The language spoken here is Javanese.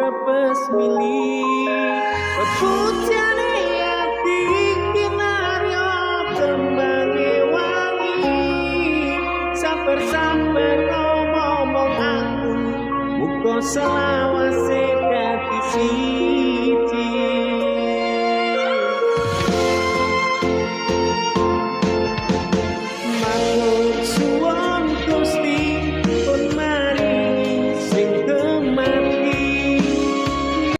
brebes mili. Pepujane ati kinarya kembange wangi. Saper-saper ngomong aku, muga selawase.